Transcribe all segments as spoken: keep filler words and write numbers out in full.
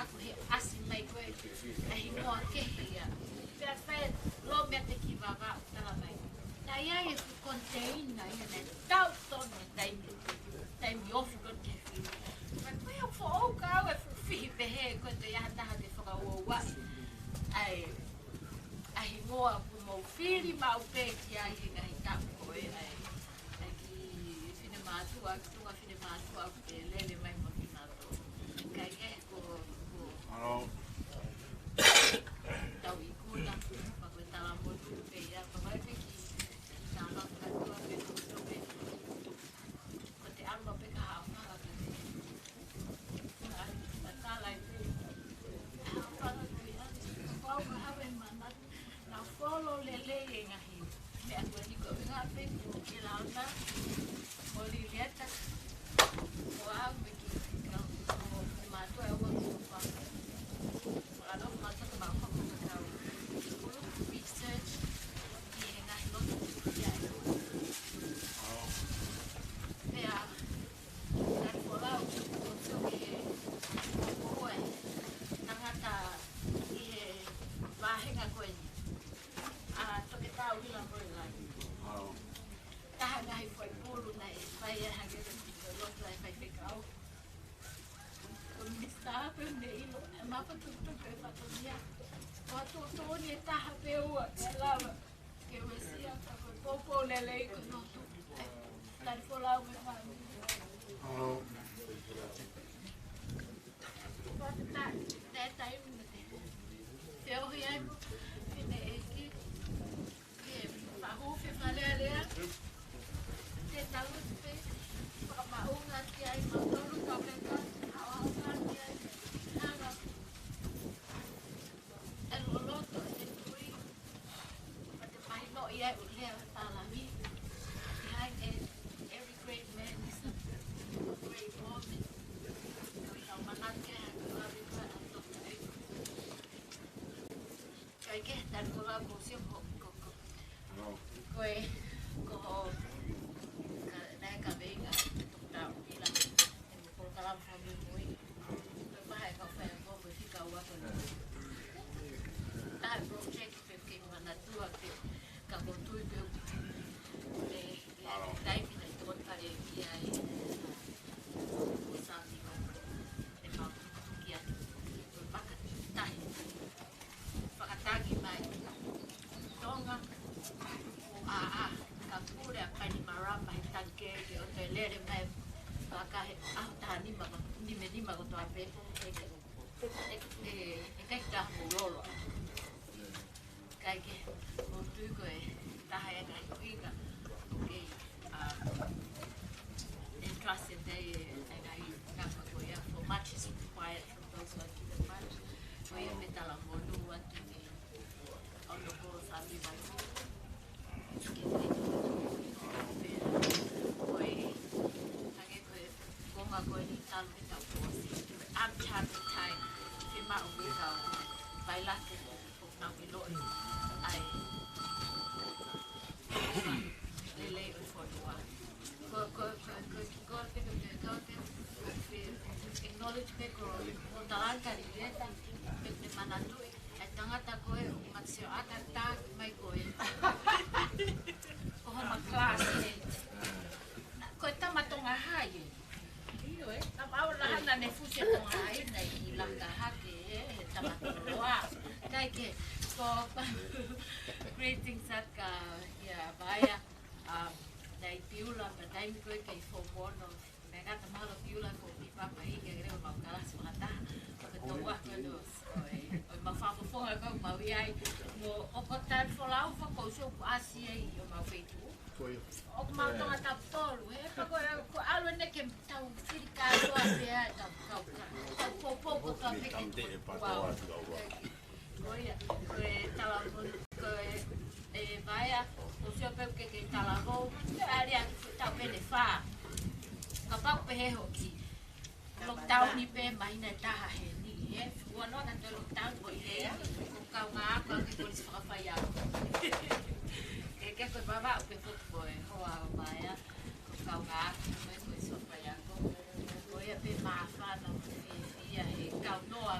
Ako he ʻasi mai ko ē ʻa e hingoa kehe ia. Pea fai lo mea te ki vava tala mai. Naʻe ʻi ai e fuʻu container ia naʻe tau tonu he taimi, taimi ofi ko ē te fili. Mai ko ia foʻou ka au e fuʻu fihi pehē ko e te ia taha ke fakauaua. ʻAi, ʻa e hingoa kuo mau fili maʻu pē ki ai he ngaahi taʻu ko ē ʻai. ʻAi ki fine mātuʻa, ki tunga fine mātuʻa, ʻoku te lele mai mo kinautolu. Kae kehe ko, ko tau ikuna, pea ko e talamonū pē ia, pea mai pē ki tala kātoa pē ko tau pē. Ko te ʻalu pē ka haʻamaka pē. Ko e ʻalu ka tala i pē. Haʻamaka ko ia, ko au ka have mana. Naʻa follow lelei e ngaahi meʻa ko eni ko e ngaahi pē ko e launa. Ko Lilieta. Ko au me ki, ko, ko mātuʻa ua ko pa. Ko alo mātuʻa ko mau ko ka kau. Ko research. ʻI he ngaahi lotu ia e. Pea, tali folau, ko e tangata ʻi he vāhenga ko eni. ʻA Toketā Uila Moelani. Taha ngaahi foʻi pulu naʻe fai ai hangē ko e lotu ʻa e faifekau. Ko e minisitā pē ne ʻilo, ʻe mapa tukutuku e fatongia. Ko e tuʻutuʻuni ʻe taha pē ua, ʻe lava. Ke uesia, ka ko e poupou lelei ko e lotu. Tali folau mo e fāmili. Fakafetaʻi, te taimi mo te feohi ai mo fineʻeiki. Ke fahu fe fale alea. Te tau te fakamaʻunga ki ai mautolu ka peka. Aoaoka ki ai. Hanga. ʻE loloto e tui. But the Bible ia ʻoku lea ʻa e palani. Behind e-, every great man is a great woman. Ko e kau manake, ko e lawe, ko e atoka. Kae kehe, tali folau mo sio ko, ko, ko. Ko e, ko, ka, naʻe ka veinga, tau ila. Ko e polokalama fakamuimui. Ko e maha e kau faiako mo e fika ua ko ē. Taha project pe ke manatua pe ka ko tui pe u. Le, le, taimi naʻe tokoni pale ki ai. Ko Sami ko e mau tuki atu. Ko e maka tahi. Fakataki mai Tonga, ʻo ʻā, ʻā, ka pule ʻa Bainimarama he tangi ke ʻoua te lele mai, paka he ʻaho taha nima, nima, nima kotoa pē, ʻe, ʻe, ʻe, ʻe ʻikai ke taha mo lolo. Kae kehe, ʻoku ou tui ko e taha e ngaahi ʻuhinga, ʻoku kei, ʻa, e trust e te, e ngaahi ngaahi ko ia, for much is required. Those who are given much, ko ia me talamonū atu ki he ʻOtua ko Sami Vai. Ko e, hangē ko e konga ko eni talu he tau kuo ʻosi. Uncharted time. Fiemaʻu ke kau vailate. Ko nau ʻiloʻi ai. Lelei ʻo e fonua. Ko, ko, ko, ko, ko, ko, ko, ko, acknowledge pē ko, ko talanga Lilieta, pe te manatuʻi, e tangata ko ē, ʻoku mate sio aka tā mai ko ē. Ko homa class ē. Ko e tama Tonga High ē. ʻIo ē, ka mau la hana ne fusi e Tonga High naʻe ʻi langa hake ē, he tama Toloa. Kae kehe, ko, greetings atu kia Vaea, um, naʻe ʻi Piula, ka taimi ko ē kei form one ʻo, me ngata mahalo Piula ko Pipapa i ke leo mau kalasi fakataha, ko Tonga ko ē ʻo, ʻo e, ʻo e mau fakafofonga ko ē mau ʻi ai, mo ʻoku tali folau fakaʻosi ʻoku ʻasi ai ʻo mau feituʻu. Ko ia. ʻOku mau Tonga Tapu Tolu, he, pea ko e, ko e ʻalu eni ke tau fili kātoa pē ʻa e tau, tau, tau, tau poupou kotoa pē ke tau te e patoa atu au. Ko ia, ko e talavou, ko e, e Vaea, ʻoku ou sio pē ke ke talavou, ke ʻali atu ke tau pene fā. Kapau pehē hoki. Lockdown ni pē māhina ʻe taha heni, ē? Ua noa ka toe lockdown ko ē, ē? Ko e kaungā ako ʻa e kolisi fakafaiako. Ke, ke ko e vavaʻu pē foki ko e hoa ʻo Vaea, ko e kaungā ako ko ē kolisi fakafaiako. Ko ia pē māfana mo fiefia he kau noa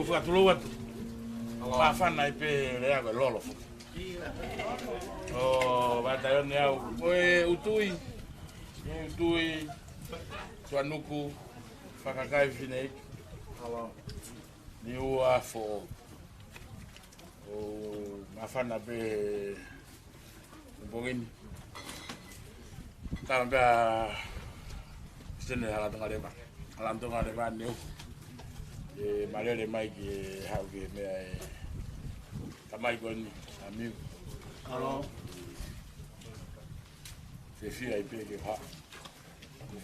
Tapu, fakatulou atu. Māfana ai pē lea ko e lolo foki. ʻO vātaione au. Ko e ʻutuʻi, ʻutuʻi, Tuʻanuku, Fakakai Fineʻeiki. Niua Foʻou. ʻO māfana pē he pongipongi ni. Tala pē ʻa Sene Halatonga Leva. Halatonga Leva Neu. ʻE malele mai ke haʻu ki he meʻa ʻe tamai ko eni, ʻa Miu. Fiefia ai pē ke u haʻu.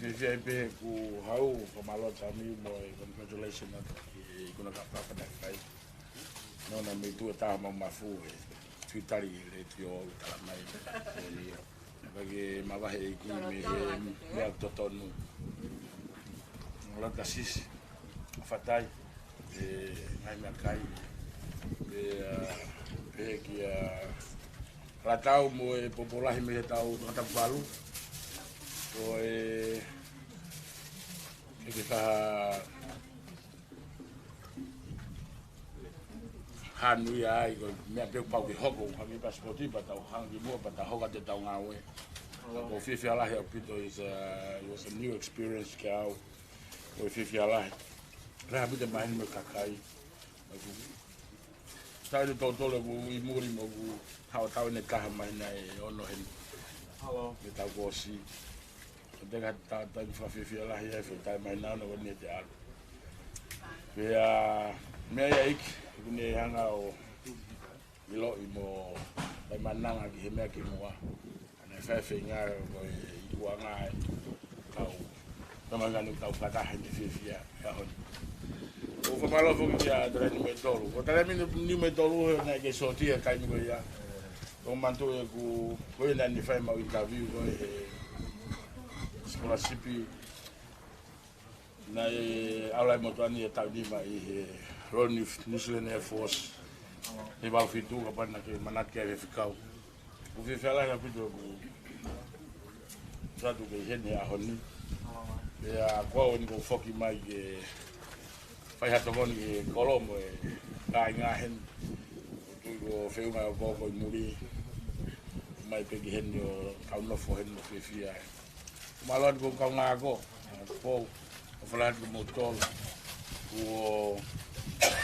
Fiefia ai pē ke u haʻu, fakamālō atu ʻa Miu mo e congratulations atu ki he ikuna ka papa na fai. Nona mei tuʻa taha mau mafu e tuitali e letiō ʻo tala mai. Pea ke mavahe ʻEiki mei he meʻa totonu. Lata sisi. Fatai. E ngaahi meʻakai. Pea, pea kia Latau mo e popo lahi mei he tau Tongatapu valu. Ko e, ke ke faha hanu ia ai, ko e meʻa pē pau ke hoko, hangē pasipoti, pea tau hanga ki muʻa, pea tau hoko atu ʻetau ngāue. Ka ʻoku ou fiefia lahi ʻaupito, is a, it was a new experience kia au. ʻOku ou fiefia lahi. Lahi ʻaupito maheni mo e kakai. ʻOku tau ʻi he totolo ʻoku ʻi muli mo ʻoku hao tau ʻi he taha maheni ʻe ono heni. Ke tau kuo ʻosi. Ko e taimi fakafiefia lahi ʻa e fai taimi maheni ʻa ono ko eni ʻe te ʻalu. Pea meʻa ia ʻEiki, ʻoku ne hanga ʻo ʻiloʻi mo fai mananga ki he meʻa ki muʻa. ʻA e fai feinga ko e ikuʻanga ʻe kau. Tama ngani kau fakataha ʻi he fiefia he ʻaho ni. ʻOku ou fakamālō foki kia Taleni Metolu. Ko Taleni Metolu he naʻe kei sōtia taimi ko ia. ʻOku ou manatu ʻeku, ko ia naʻa ne fai mau interview ko e he scholarship. Naʻe ʻalu ai motuʻa ni ʻe taʻu nima ʻi he Royal New, New Zealand Air Force. He valu fitu kapau naʻa ke manatu ki ai he fekau. ʻOku ou fiefia lahi ʻaupito ʻoku ou ʻatu ke ʻi heni he ʻaho ni. Pea ko au eni ʻoku ou foki mai ke fai ha tokoni ki he kolo mo e kāinga heni. ʻOku ou tui ko e feʻunga ʻoku ʻi muli. Mai pē ki heni ʻo kau nofo heni ʻo fiefia. Mālō atu ko e kaungā ako, ʻa Pou, ʻofa lahi atu kimoutolu. ʻOku ou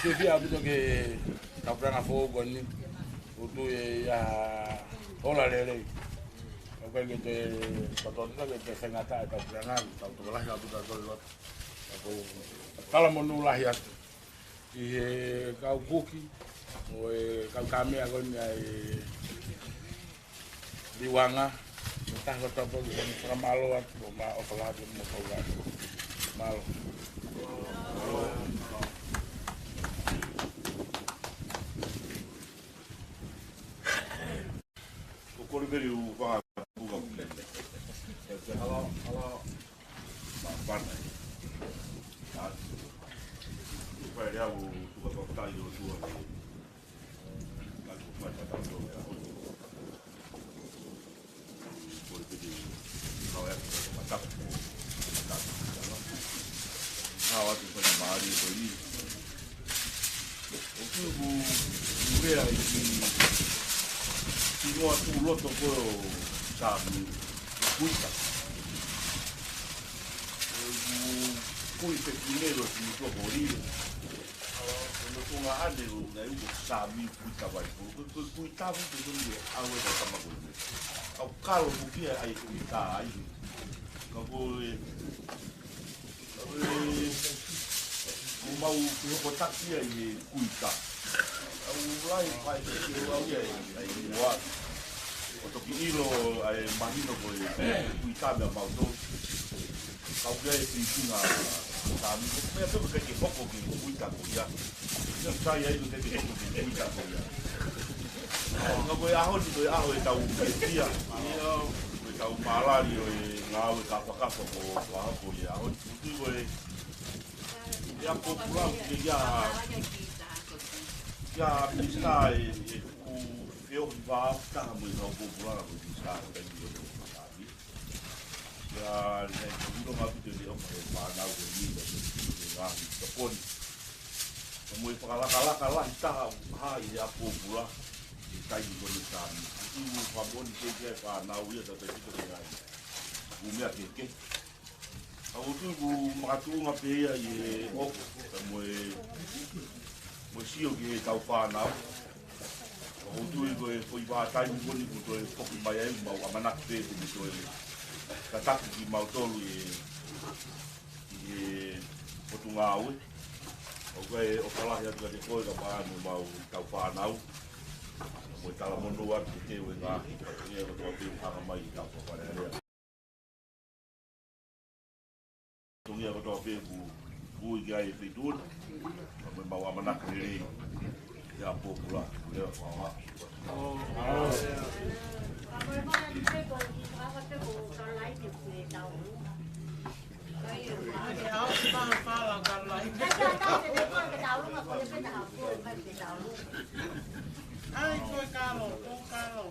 fiefia ʻaupito ki he tau puleʻanga foʻou ko eni. ʻOku ou tui ʻe ʻi ai ha ola lelei. ʻOku ʻikai ke toe, totonu ke toe faingataʻa e tau puleʻanga, tau tokolahi ʻaupito ʻa e tole loto. ʻOku ou talamonū lahi atu ʻi he kau kuki, mo e kau kāmea ko eni ʻa e Liuanga, mo taha kotoa pē ʻoku ne fakamālō atu, mo ma ʻofa lahi atu mo kau atu. Mālō. Ko Koliveli u fanga puka. Hello, hello. Māfana. Fai lea ʻo tuka kakai ʻo tua. Ka ko fai ka tau ʻo ʻo. Koliveli kau ea ko mataku. Mataku. Kau atu ko mālie ko ʻi. ʻOku ou, ʻoku ou lea ʻi, ʻi ngoa tu loto ko ʻo Sami, Kuita. ʻOku kui pe kine lo si mutua ko ʻi. ʻO no ko ngā ane lo ngai uko Sami Kuita vai. Ko, ko, ko Kuita vai, ko, ko ni au e ka tama ko ʻi. Au kalo ko kia ai Kuita ai. Ka ko e ʻE, ʻo mau ki hoko taki ai e Kuita. ʻOku lahi pae ke ke ua ia e, ai e ua. ʻO toki ʻilo ai mahino ko e Kuita mea mau tō. Kau kia e Pilitina Sāmita, meʻa pē ʻoku ʻikai ke hoko ki he kuita ko ia. Meʻa sai ai ʻoku ʻikai ke hoko ki he kuita ko ia. Ka ko e ʻaho ni ko e ʻaho ʻetau fiefia. Ko ʻetau mālali ʻo e ngāue kāfakafa ko, ko e ʻaho ko ia. ʻAho ni tutu ko e, ʻe ʻapōpula ke ia, ia minisitā ʻe, ʻe tuku feohi vā taha mo e kau pōpula ko e minisitā ko e taimi ko e. Ia, naʻe ʻilo maʻu pē ʻe he ʻofa he fānau ko eni, ko e ngaahi tokoni. Ka mo e fakalakalaka lahi taha ʻoku hā ʻi he ʻapōpula, ʻi he taimi ko eni Sāmita. ʻOku ou fakamoʻoni pē ki he fānau ia, tautautefito ki he ngaahi ʻū meʻa kehekehe. Ka ʻoku ou tui ʻoku makatuʻunga pē ia ʻi he ʻofa, ka mo e, mo e sio ki he kau fānau. ʻOku ou tui ko e foʻi vahaʻa taimi ko eni kuo toe foki mai ai, mau ʻamanaki pē kuo toe tataki kimautolu ʻi he, ʻi he potungāue. ʻOku ou ʻofa lahi atu kiate koe kae pehē mo homau kau fānau. Mo e talamonū atu kiate koe ngaahi fatongia kotoa pē ʻoku hanga mai ʻi he tau fale alea. Fatongia kotoa pē ʻoku ui ki ai e feituʻu ni, ka ko e mau ʻamanaki lelei ia ʻapōpula, lea fakaʻaho. Ai, ko e kalo, ko e kalo.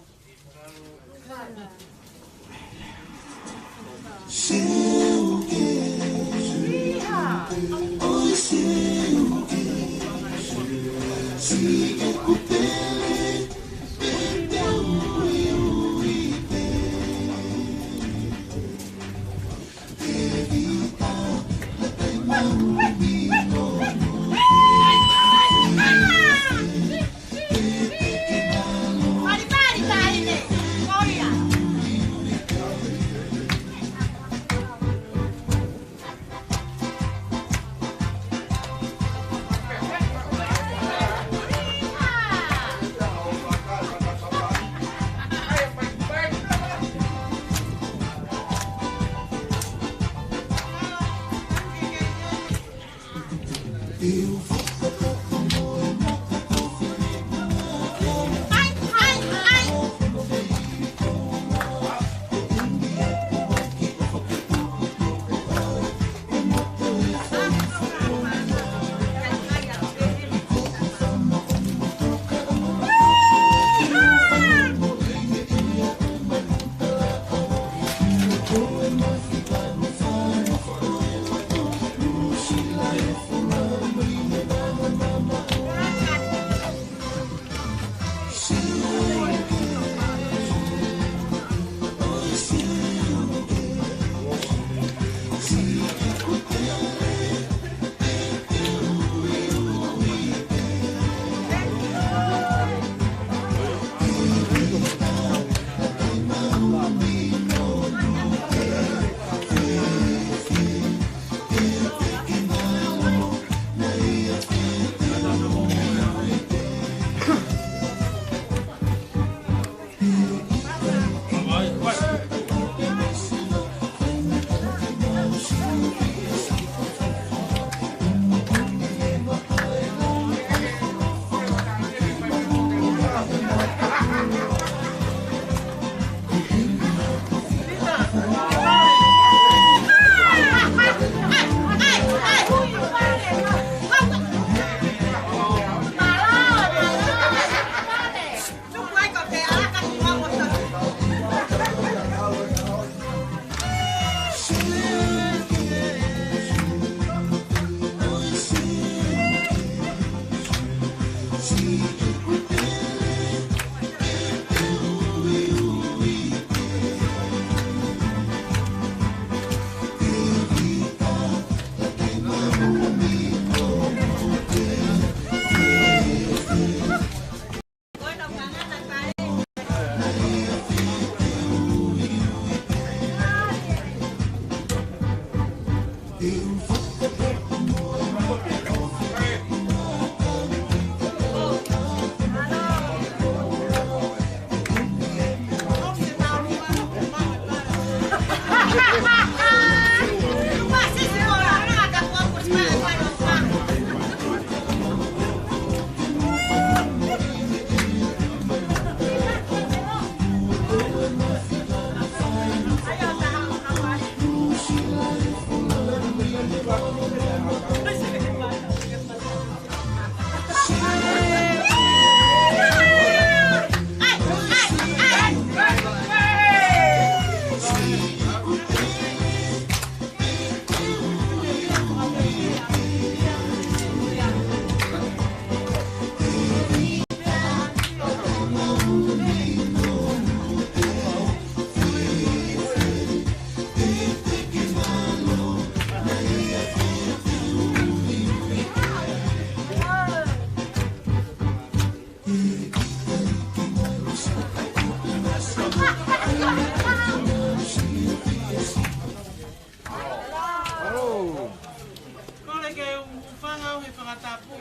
Fakatapu.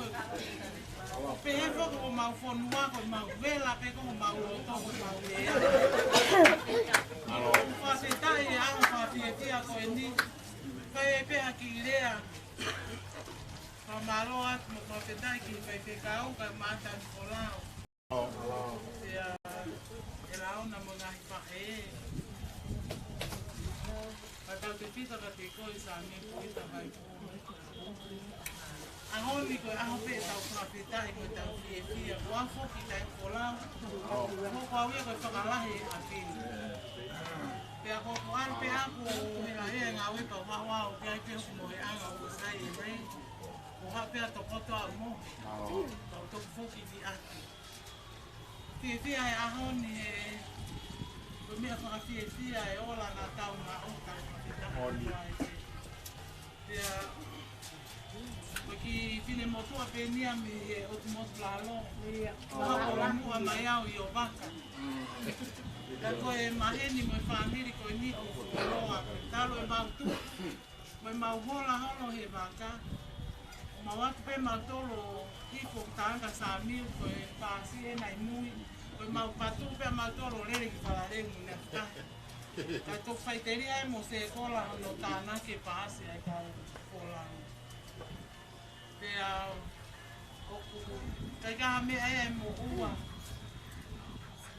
ʻOku pehē foki ko homau fonua, ko homau vela pē ko homau loto, ko homau lea. Fakafetaʻi he ʻaho fakafiefia ko eni. Fai ai pē ha kiʻi lea. Fakamālō atu mo fakafetaʻi ki he faifekau kae ʻumaʻā Tanifolau. Pea ʻElaona mo e ngaahi faʻē. Fakatautefito kiate koe Sāmiu Kuita Vaipō. ʻAho ni ko e ʻaho pē ʻetau fakafetaʻi mo ʻetau fiefia. Ko au foki Tanifolau. Ko au ia ko e fakalahi ʻa Pini. Pea ko ʻeku ʻalu pē ʻaku ʻo hela he ngāue pea u haʻu au pē ai pē hoku mohenga ʻo sai e mai. ʻO haʻu pē ʻo tokoto au mo. Tau toki foki ki ʻapi. Fiefia he ʻaho ni he, ko e meʻa fakafiefia e ola naʻa tau maʻu, tau fakafetaʻi atu ai pē. Pea, ko e kiʻi finemotuʻa pē eni ia mei he ʻotu motu lalo. Ia. Maʻu ʻo muʻa mai au ʻi ʻOvaka. Ka ko e maheni mo e fāmili ko eni ʻoku fuoloa. Talu ʻemau tuʻu. Mo ʻemau hola holo he vaka. Mau atu pē mautolu ʻo hifo tānga Sāmiu ko e paasi ena ʻi mui. Ko ʻemau patu pē mautolu ʻo lele ki Falaleu mo Nafutahi. Ka toki faʻiteliha ʻe Mose Kola hono tānaki e paasi ʻa e kau Kola. Pea ʻoku ʻikai ke ʻi ai ha meʻa ia ʻe moʻua.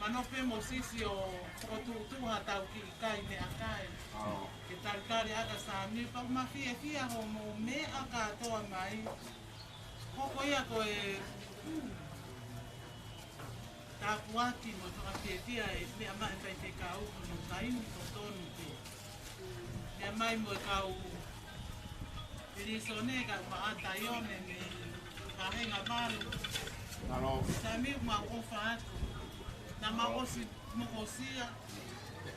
Manako pē Mōsese ʻo fokotuʻutuʻu haʻatau kiʻi kai meʻakai. Ke talitali ʻa Sāmiu pea ʻoku ma fiefia hoʻomou meʻa kātoa mai. Hoko ia ko e tāpuaki mo e fakafiefia e meʻa mai e faifekau ko hono taimi totonu pē. Meʻa mai mo e kau Pilisone kae ʻumaʻā Taione mei he kāinga malu. Sāmiu mau ʻofa atu. Naʻa mau ʻosi mokosia.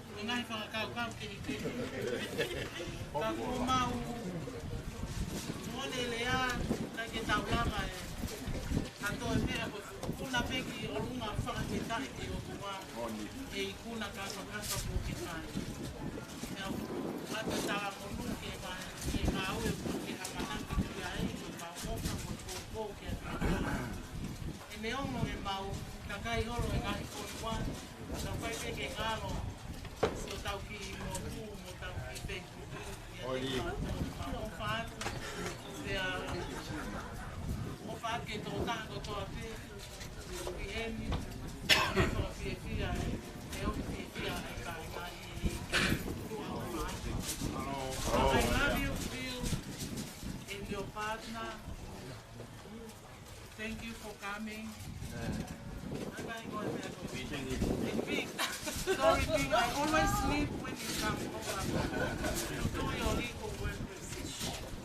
Mo e ngaahi fakakaukau kehekehe. Ka kuo mau mole lea, ʻikai ke tau lava ʻe ha toe meʻa ko e kuna pē ki ʻolunga fakafetaʻi ki ʻOtua. ʻE ikuna ka fakasa ko ke kai. Pea ʻoku ʻata tala monu ke ma, ke ngāue ko ke ʻamanaki ki ai, ko mau ʻofa, ko e kōkō ke ʻata. ʻE neongo ʻemau kakai holo e ngaahi fonua, ka fai pē ke ngalo, siʻotau kiʻi motu, mo tau kiʻi pē. ʻOfa atu, pea ʻofa atu ke tō taha kotoa pē, ʻi heni, ʻofa fiefia, ʻe ʻofa fiefia, ʻe kāinga ʻi he ʻOtua ʻofa atu. I love you, Phil, and your partner. Thank you for coming. Bye bye, go ahead. Sorry, Pete, I always sleep when you come over. You do your legal work with this.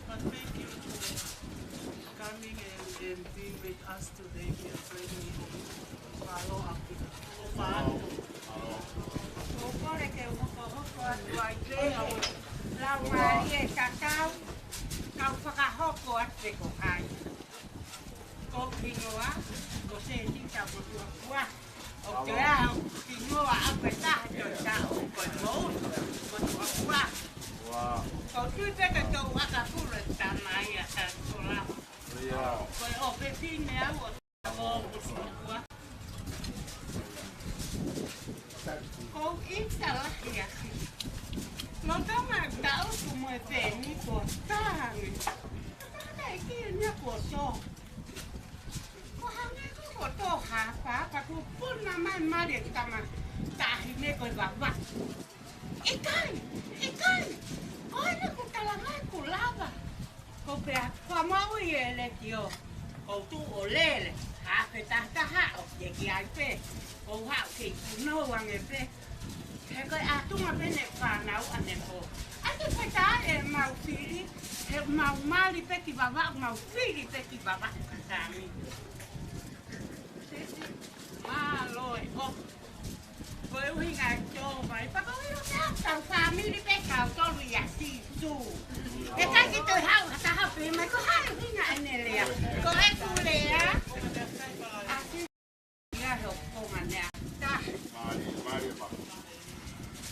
But thank you for coming and, and being with us today. We are grateful for follow up. Ko kole ke u hokohoko atu ai pē, lau mālie e tatau, kau fakahoko atu pē ko hai. Ko Kinoa, ko Sēnita, ko Tuakua. ʻO ke ʻa Kinoa ʻa e taha ko e tau, ko e mou, ko Tuakua. Ko tui pē ke tau aka pule tamai a ka kola. Ko e ʻofefine au ʻo tau ko Tuakua. Ko ʻita lahi aki. Lotoma taʻu ku mo e peni ko tangi. Tata iki ni ko to. Ko hangē ko ko to hapa, ka ku puna mai mali e tama tahi me ko i vava. ʻIkai, ʻikai, ko ena ku tala mai ku lava. Ko pea, ko mau i e le kio, ko tu o lele, a pe tahtaha o ke ki ai pe, ko ha ke i kuno ange pe. He ko e ʻatunga pe ne whanau ane po. A ke whai tā e mau fili, he mau mali pe ki vava, mau fili pe ki vava, ka sami. Mālō e ʻofa. Ko e ʻuhinga e tō mai. Pea ko e ʻilo ke kau fāmili pe kau tolu ia Sīsū. ʻE ʻikai ke toe haʻu ha taha pe mai ko hai ʻuhinga ʻene lea. Ko ʻeku lea. ʻA Sīsū ia he ʻokonga nea. Ta.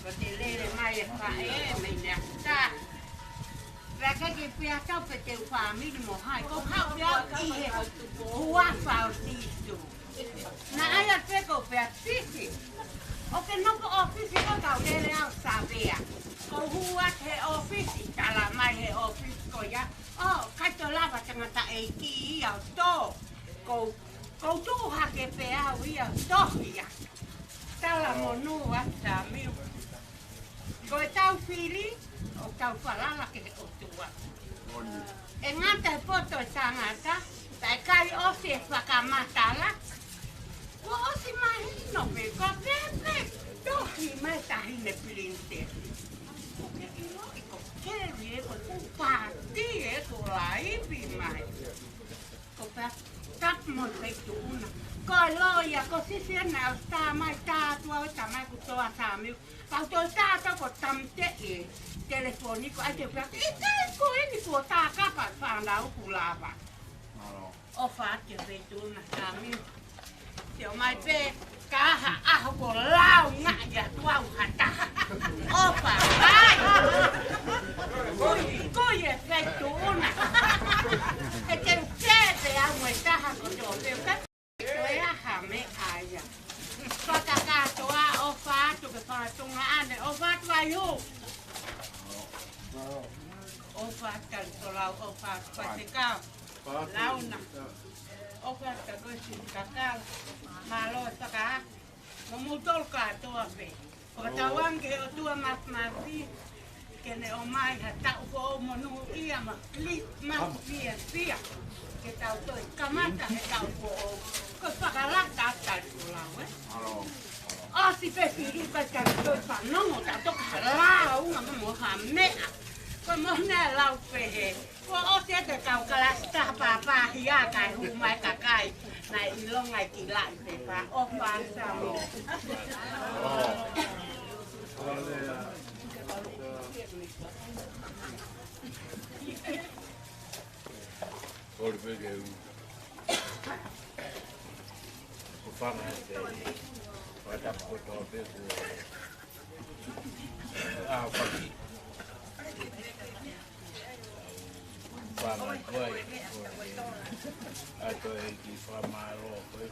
Ko te lele mai e faʻē mei nea. Ta. Pea ke ke pia Ka tau pē te u fāmili mo hai, ko hau pē au ʻi he huafa ʻo Sīsū. Naʻe ʻai pē ko pē a fisi. ʻOku ke nopo ʻōfisi ko kau lele au Savea. Ko u hū atu he ʻōfisi, tala mai he ʻōfisi ko ia. ʻO, ʻikai toe lava tangataʻeiki ia ʻo tō. Ko, ko u tuʻu hake pē au ia ʻo tohi ia. Tala monū atu Samiu. Ko e tau fili, ʻo tau falala ki he ʻOtua. ʻE ngata he poto e tangata, taʻe kai ʻosi e fakamatala. Kuo ʻosi mahino pē, ko pēpē, tohi mai tahi ne pilinte. Ko ke ʻiloʻi ko keli e ko ku pāti e ko laivi mai. Ko pea, tapu mo e feituʻu na. Ko e loia, ko Sisiana ʻo tā mai tā tua ʻo tā mai ku toa Samiu. Pau tō tā tō ko tamte e telefoni ko ai te pea. ʻIkai ko eni kuo tā kapa fānau ku lava. ʻOfa ke feituʻu na Samiu. Te o mai pē, ka ha ʻaho ko lau ngaʻi atu au ha taha. ʻOfa mai. Kui, kui e feituʻu na. ʻE te u kete au mo e taha ko tō pē. Ko e aha meʻa ia. Fakakātoa ʻofa atu ke fakatunga ane. ʻOfa atu ai hu. ʻOfa atu tali tolau, ʻofa atu Fasekau. Launa. ʻOfa atu koe si kakau. Mālō e fakaha. Mo mou tolu kātoa pē. Ko tauange ʻOtua Māfimafi. Ke ne ʻomai ha taʻu foʻou monūʻia mo Christmas fiefia. Ke tau toe kamata he taʻu foʻou. Ko e fakalaka atu tali tolau, ē? ʻOsi pē fili pē tali toe fanongo, ta toka ha lau, ngā mo ha meʻa. Ko e mohe lau pē he. Kuo ʻosi ʻete kau kalasi taha pāpāhia kae hū mai kakai. Naʻe ʻilonga e kiʻi laʻi pepa. ʻOfa atu Samiu. Kole pē ke u. Ko fanga te. Ko tapu kotoa pē ko. ʻA, faki. Fanga koe. ʻA, toe ki fakamālō koe.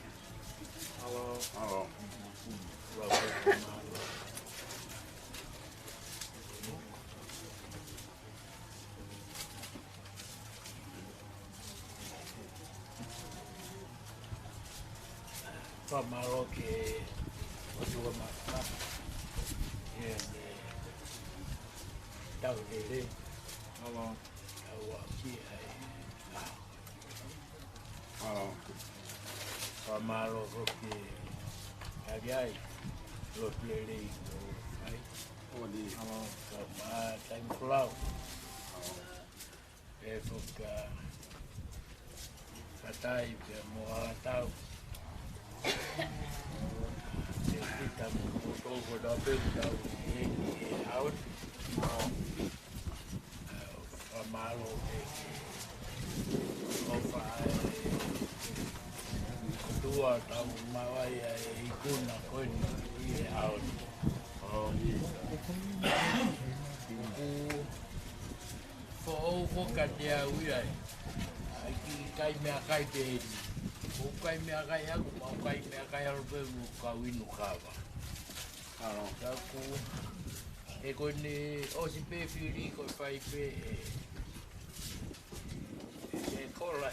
Alo. Alo. Ua koe fakamālō. Fakamālō ki he ʻOtua Māfimafi. ʻI he tau lele. Alo. Tau ʻaki ai. Alo. Fakamālō foki. Kali ai. Lo lele i ko ai. Odi. Alo. Ka ma taimi kulau. Alo. Pea foki ka fatai pea mo ʻalatau. Te kita mo ko tau ko tau pē tau ʻi he ʻaho ni. Fakamālō pē ki he ʻofa ʻa e ʻOtua tau maʻu ai ʻa e ikuna ko eni ʻi he ʻaho ni. ʻOku foʻou ko ka te au ia e. ʻAi ki kai meʻakai pē eni. ʻOku kai meʻakai aku, mau kai meʻakai alo pē mo kau inu kava. Alo. Ka ku, he ko eni ʻosi pē fili ko e fai pē e. E kola.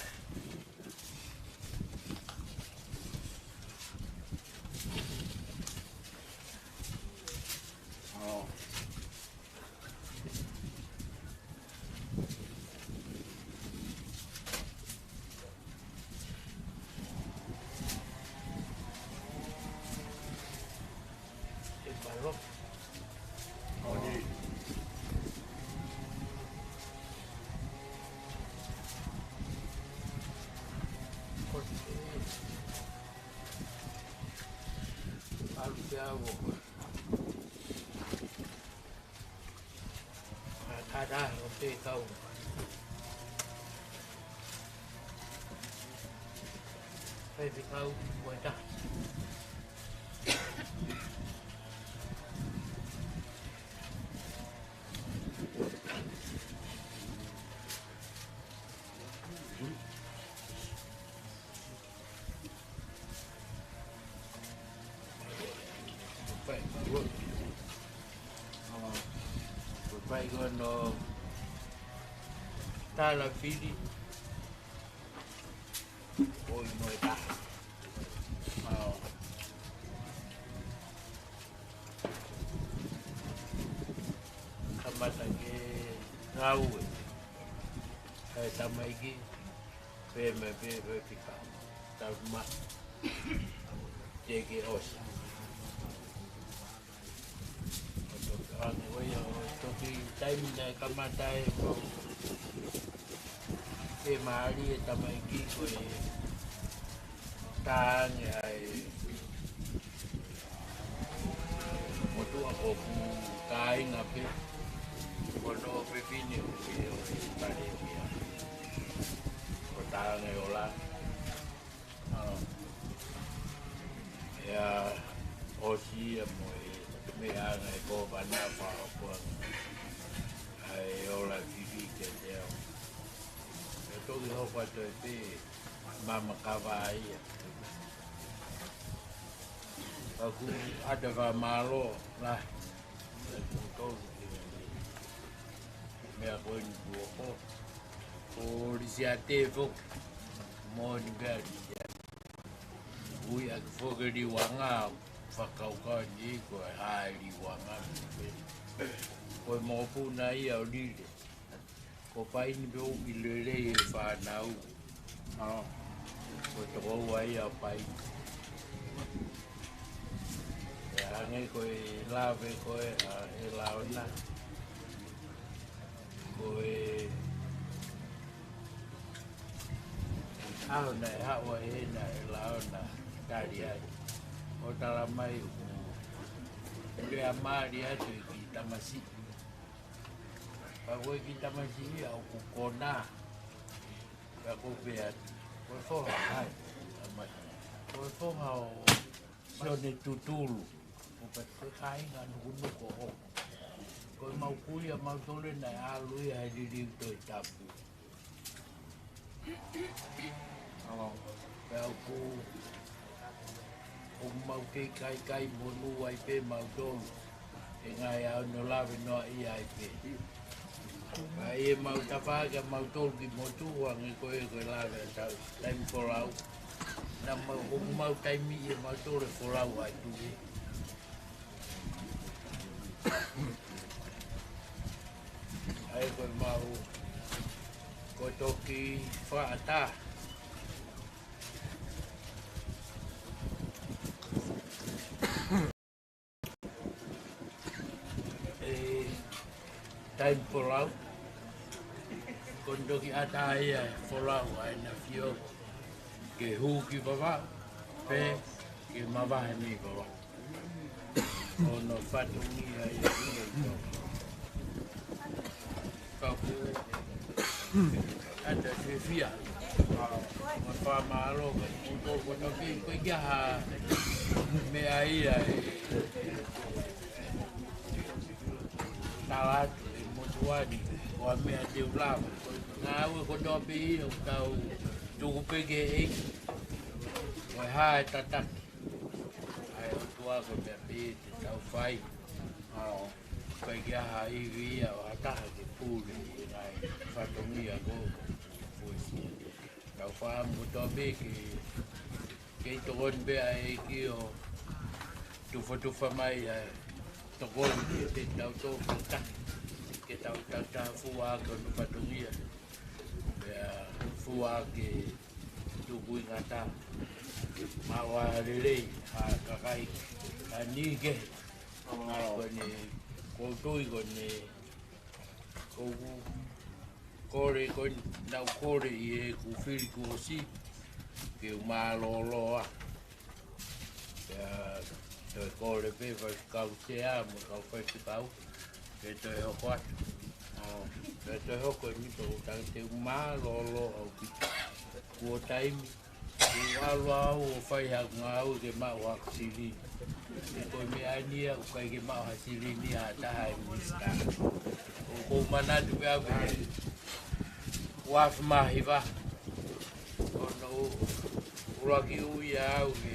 ʻO. E palo. ʻO ni. Ko te. Alu te avo. Kātā, ʻo te kau. Pea te kau, ko e taha. Ko e fai ko ē hono tala fili, ʻoi mo e taha. ʻO kamata ke ngāue ʻa e tamaiki, pea mei pē, pē fika. Tau ma. Ke ke ʻosi. ʻO toki ʻange ʻo ia, ʻo toki taimi naʻe kamata ai ʻo e mālie tamaiki ko e tānge ai. Motuʻa ko ʻeku kāinga pē. Ko hono fefine ʻoku ʻi he ʻo e pale ia. Ko tānge ola. ʻA, ʻe ʻosi ia mo e meʻa ʻa e kōvana faʻakoa. ʻA e ola fili ke te au. ʻE toki hoko atu ʻe pē mama kava ia. Ka ʻoku ʻata fakamālō lahi. ʻOku tolu ki he meʻa ko eni kuo hoko. Ko Lisiate foki. Moʻoni pē ʻa Lisiate. Ui ʻaki foki Liuanga, fakakaukau ni ko e hā ʻa Liuanga. Ko e mokopuna ia ʻo Lile. Ko Paini pē ʻoku ʻi lelei e fānau. ʻA, ko e tokoua ia ʻo Paini. ʻE hangē ko e lave ko ē ʻa ʻElaona. Ko e ʻaho naʻe haʻu ai ʻa ʻElaona, tali ai. ʻO tala mai ʻoku lea mālie atu e kiʻi tamasiʻi. Pea ko e kiʻi tamasiʻi ia ʻoku kona. Pea ko pea, ko e foha ai, tamasiʻi. Ko e foha ʻo Sione Tutulu. Ko pea ko e kāinga Nukunuku ʻo. Ko e mau kui ʻa mautolu naʻe ʻalu ia he liliu Tohi Tapu. Pea ʻoku, ʻoku mau kei kaikai monū ai pē mautolu. ʻE ngaahi ʻaho ʻo lave noa ia ai pē. Ka ʻi heʻemau tafaʻaki ʻa mautolu ki motu, hangē ko e, ko e lave ʻa tau, taimi folau. Naʻa mau, ʻoku mau taimi ʻi heʻemautolu e folau ʻa e tuʻi. ʻA ia ko e mau, ko e toki faʻa tā. E, taimi folau. Ko e toki ʻata ia e folau ʻa ʻEna Fio. Ke hū ki Vavaʻu, pe ke mavahe mei Vavaʻu. Ko hono fatongia ia ʻi he kapu ʻata fiefia. Mo fakamālō ka kuto ko no ki ko ia ha meʻa ia e tala atu e motuʻa ni, ko e meʻa te u lava. Ngāue kotoa pē ia ʻoku tau tuku pē ki he ʻEiki. Ko e hā e tataki. ʻA e ʻOtua ko e meʻa pē te tau fai. ʻA, ʻoku ʻikai ke ʻi ai ha ivi ia ʻo ha taha ke pule ʻi he ngaahi fatongia ko ē ʻoku fuesia. Tau fakaʻamu kotoa pē ke, ke tokoni pē ʻa e ʻEiki ʻo tufotufa mai ʻa e tokoni ke tau tō fakataki. Ke tau tautau fua ʻaki hono fatongia. Pea fua ʻaki e tukuingata. Maʻu ʻa e lelei, ʻa e kakai, ʻa e niʻihi kehe. Ko eni, ʻoku ou tui ko eni, ʻoku ou kole, ko eni naʻa ku kole ʻi heʻeku fili kuo ʻosi, ke u mālōlō ā. Pea toe kole pē faifekau Sea mo e kau faifekau, ke toe hoko atu. ʻO, pea toe hoko eni pea ʻoku ou tala atu te u mālōlō ʻaupito. Kuo taimi, kuo ʻalu au ʻo fai haʻaku ngāue ke maʻu haʻaku silini. He ko e meʻa ni ia, ʻoku ʻikai ke maʻu ha silini ʻa ha taha ʻe minisitā. ʻOku ou manatu pē au ke ua afe mā hiva. ʻO no, ʻuluaki ui au ʻe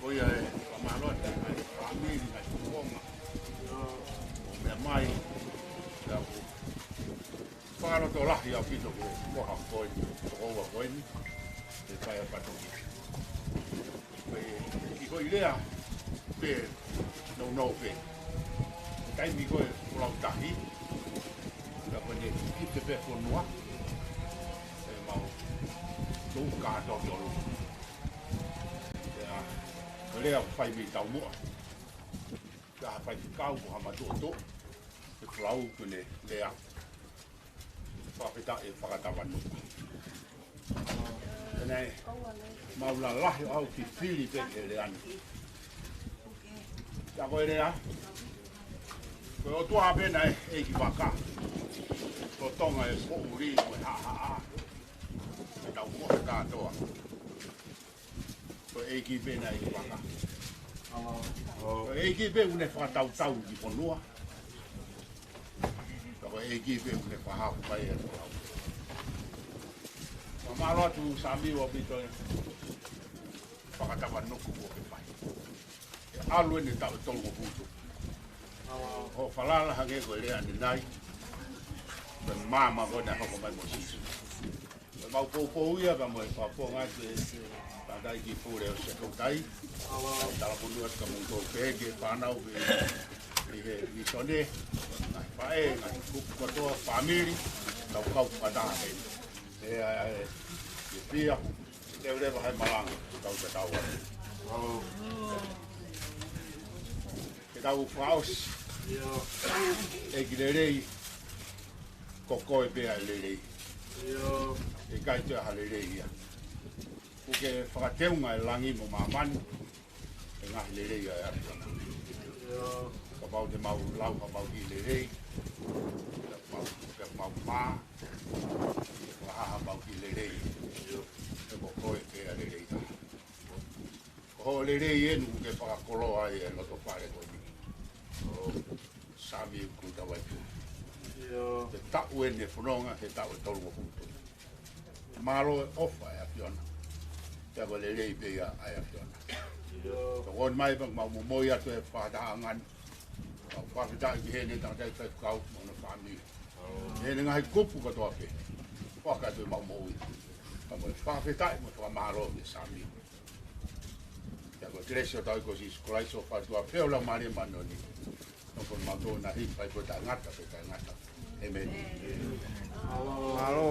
Ko ia e fakamālō atu ki he fāmili, ngaahi tuʻunga ʻo meʻa mai. Pea ʻoku fakalotolahi ʻaupito ki he foha ko eni, tokoua ko eni, ʻe Faifekau Patoki. Ko e kiʻi foʻi lea pē nounou pē. Ko e taimi ko ē ʻoku lau tahi, ka ko ʻene kiʻi pē fonua, ʻe mau tuʻu kātoa ki ʻolunga. Pea ko e lea ʻoku fai mei taumuʻa. Ka ha faifekau ko ha matuʻotuʻa, ʻe folau ko ʻene lea. Fakafetaʻi e fakatavanuku. Pea naʻe mau lalahi ʻo aʻu ki fili pē ki he lea ni. Ka ko e lea, ko e ʻOtua pē naʻe ʻeiki vaka. Ko Tonga e poʻuli mo e haʻahaʻa. Ko e tau mohe kātoa. Ko e ʻEiki pē naʻe ʻeiki vaka. Ko e ʻEiki pē ʻoku ne fakatautau ki fonua. Ko e ʻEiki pē ʻoku ne fakahoko mai e folau. Fakamālō atu Samiu ʻaupito e fakatavanuku kuo ke fai. ʻE ʻalu eni taʻu ʻe tolungofulu. ʻO falala hangē ko e lea ʻanenai. Ko e maama ko ē naʻe hoko mai mo Sīsū. Ko e mau poupou ia ka mo e fakafofonga atu e tangataʻeiki pule ʻo Sekotai. Kau talamonū atu kia moutolu pehē ki he fānau pē ʻi he misione, ngaahi faʻē, ngaahi kupu kotoa, fāmili, kau kau fakataha pē. ʻE, ʻe, ʻe, ʻe pia, te u leva hai malanga, tau te tau ai. Ke tau fakaʻosi. ʻEiki lelei, ko koe pē ʻa e lelei. ʻIkai toe ha lelei ia. ʻOku ke fakateunga e langi mo māmani, he ngaahi lelei ʻa e ʻAfiona. Kapau te mau lau ha mau kiʻi lelei, pea mau, pea mau mā, pea ha mau kiʻi lelei, he ko koe pē ʻa e lelei taha. Ko hoʻo lelei eni ʻoku ke fakakoloa ai e loto fale ko eni. Saame ʻoku tau ai. Te taʻu eni e fononga, he taʻu ʻe tolungofulu. Mālō e ʻofa ʻa e ʻAfiona. Pea ko e lelei pē ia ʻa e ʻAfiona. Ka ʻoku ʻomai pē mau momoi atu e fakatahaʻanga ni. Mau fakafetaʻi ki heʻene tangataʻi faifekau mo hono fāmili. Heʻene ngaahi kupu kotoa pē. Fakataha atu e mau moʻui. Ka mau fakafetaʻi mo fakamālō ki he saame. Pea ko e kelesi ʻa hotau ʻEiki ko Sīsū Kalaisi, ʻofa ʻa e ʻOtua, feohi ʻa e Laumālie Māʻoniʻoni. Nofo mautolu na hi fai ko taʻengata, ko taʻengata. ʻĒmeni. Mālō.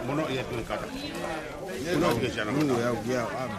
Mono ia tu kata. Mono ia sana. Mono ia, ia, am.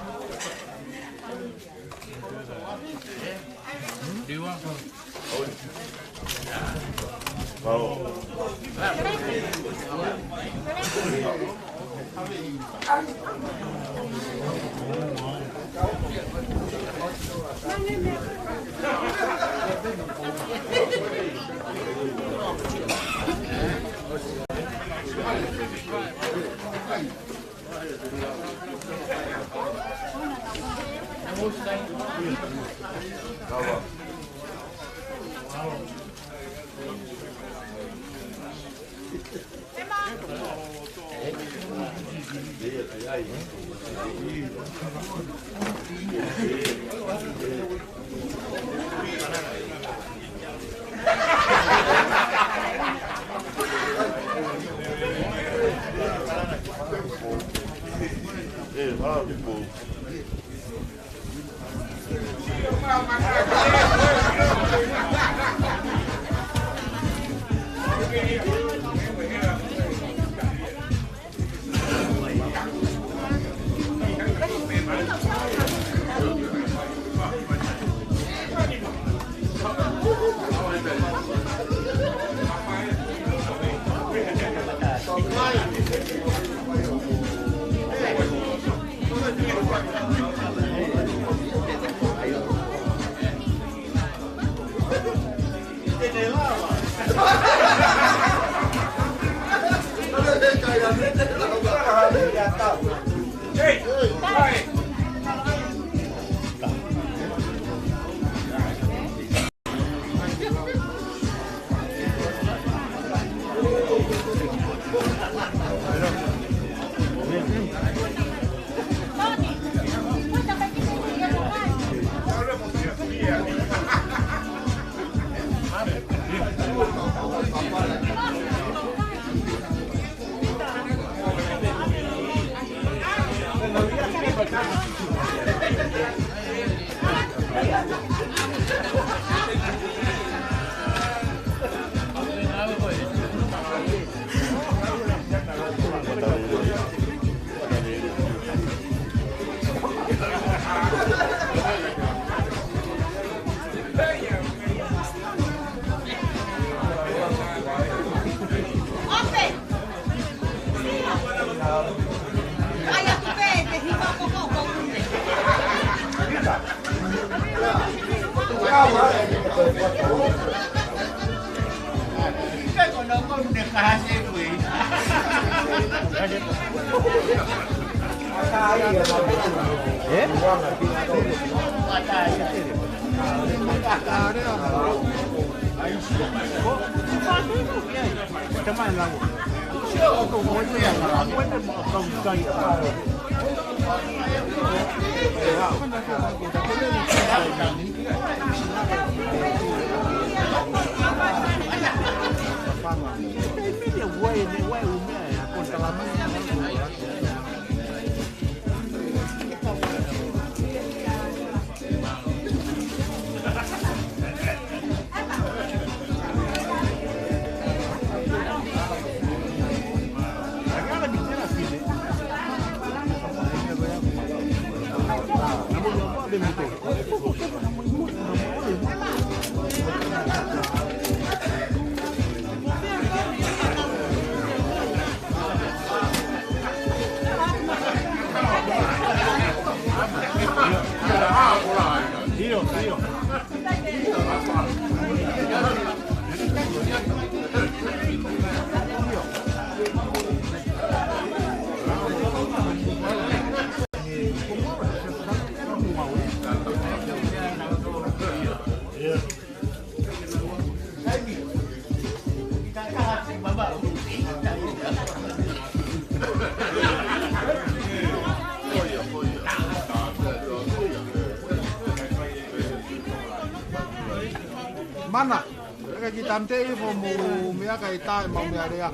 Mana, ʻe ka ki tante i fo mo mea ka i tae mau mea lea.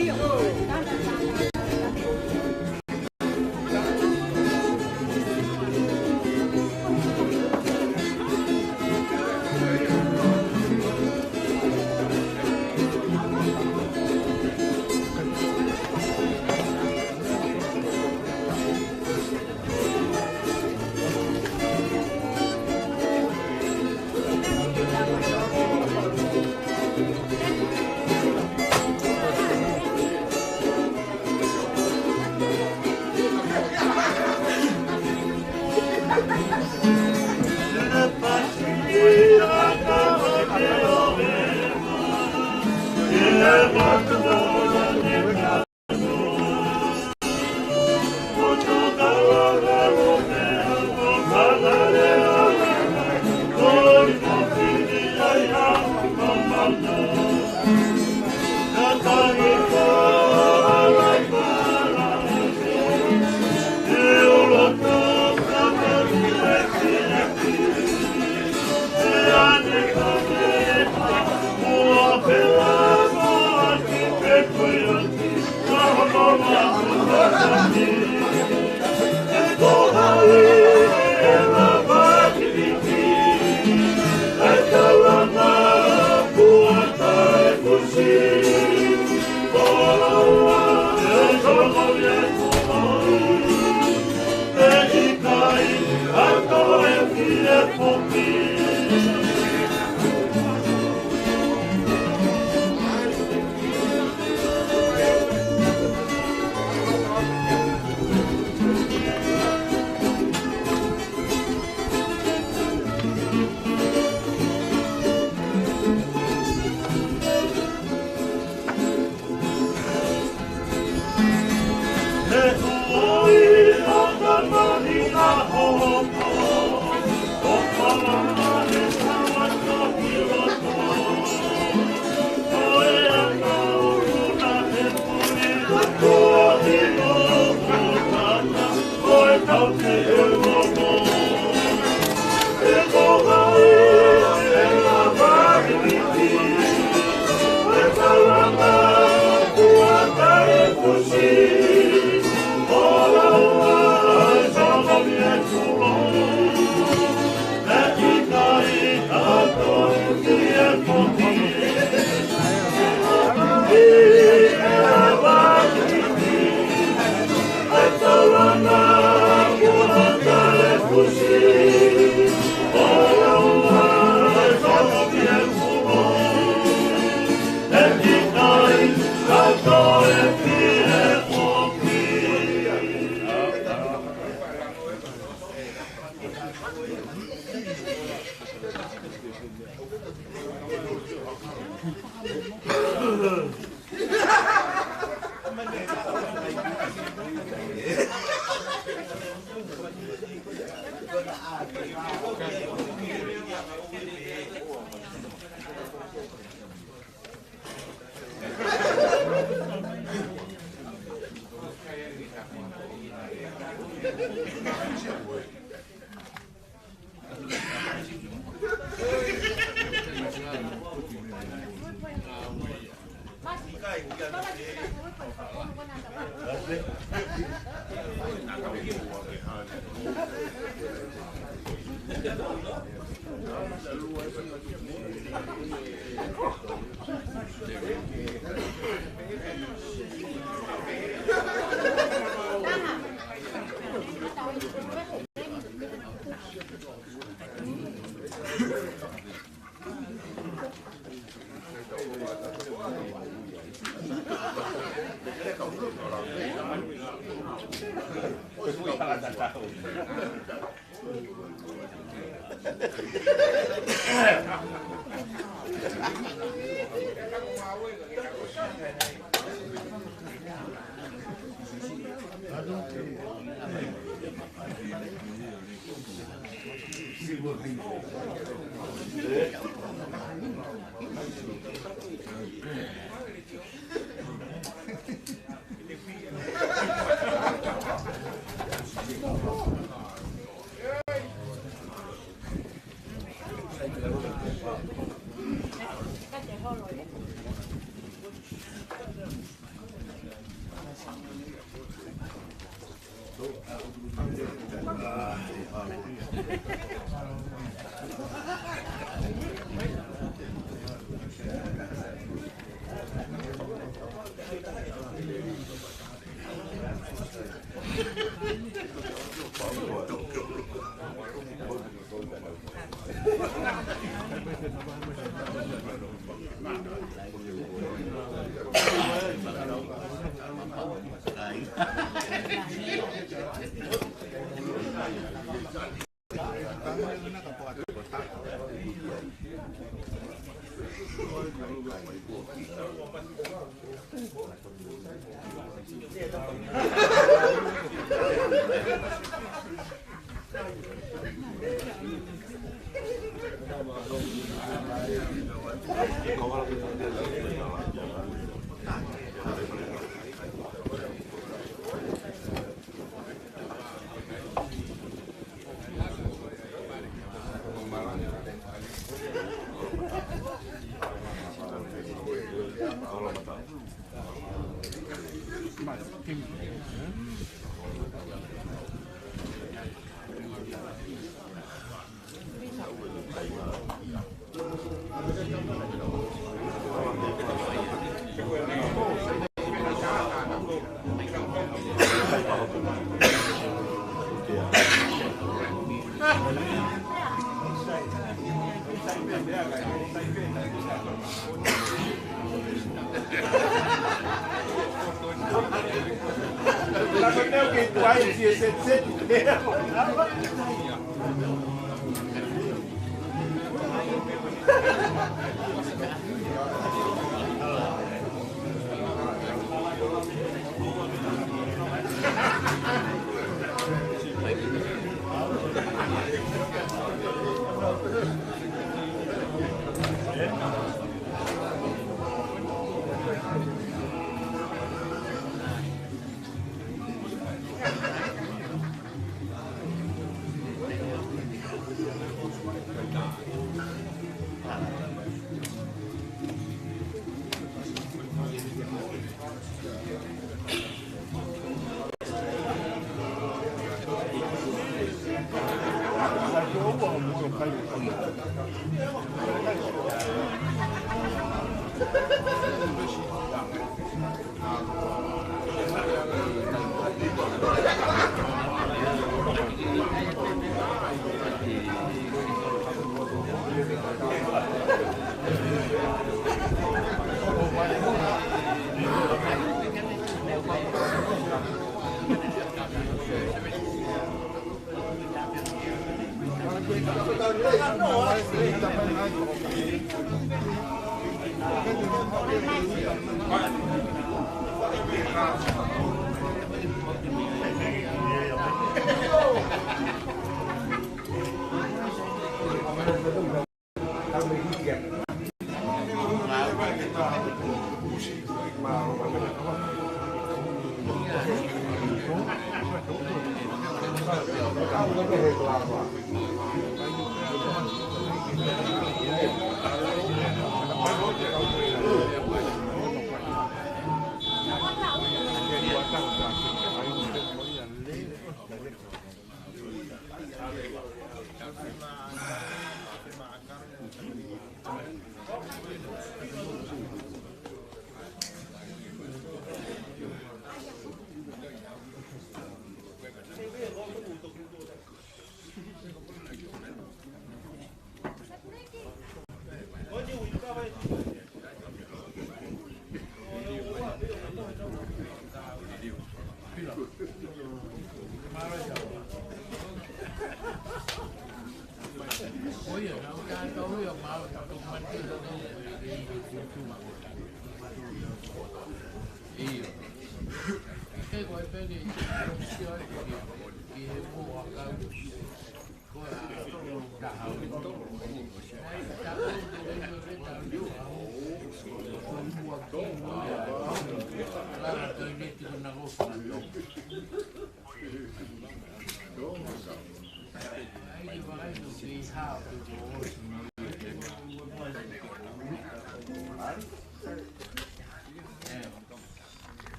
ʻIo,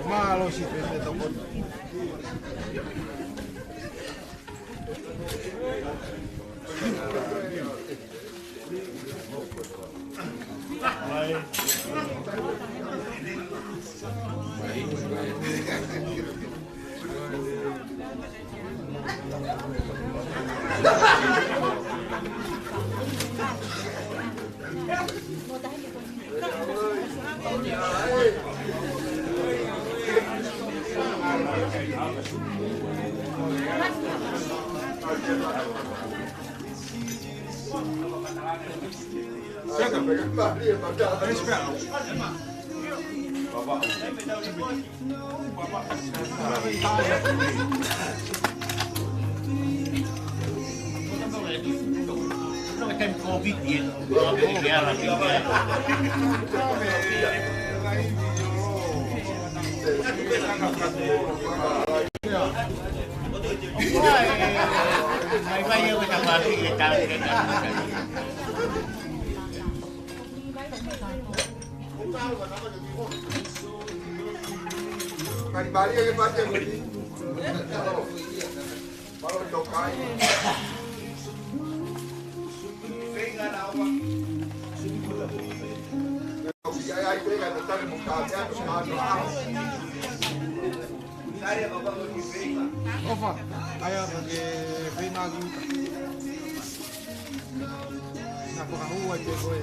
Mālō si pete toko. ʻOfa, ʻai atu ke feinga ki uta. Na fakahū ai pē koe.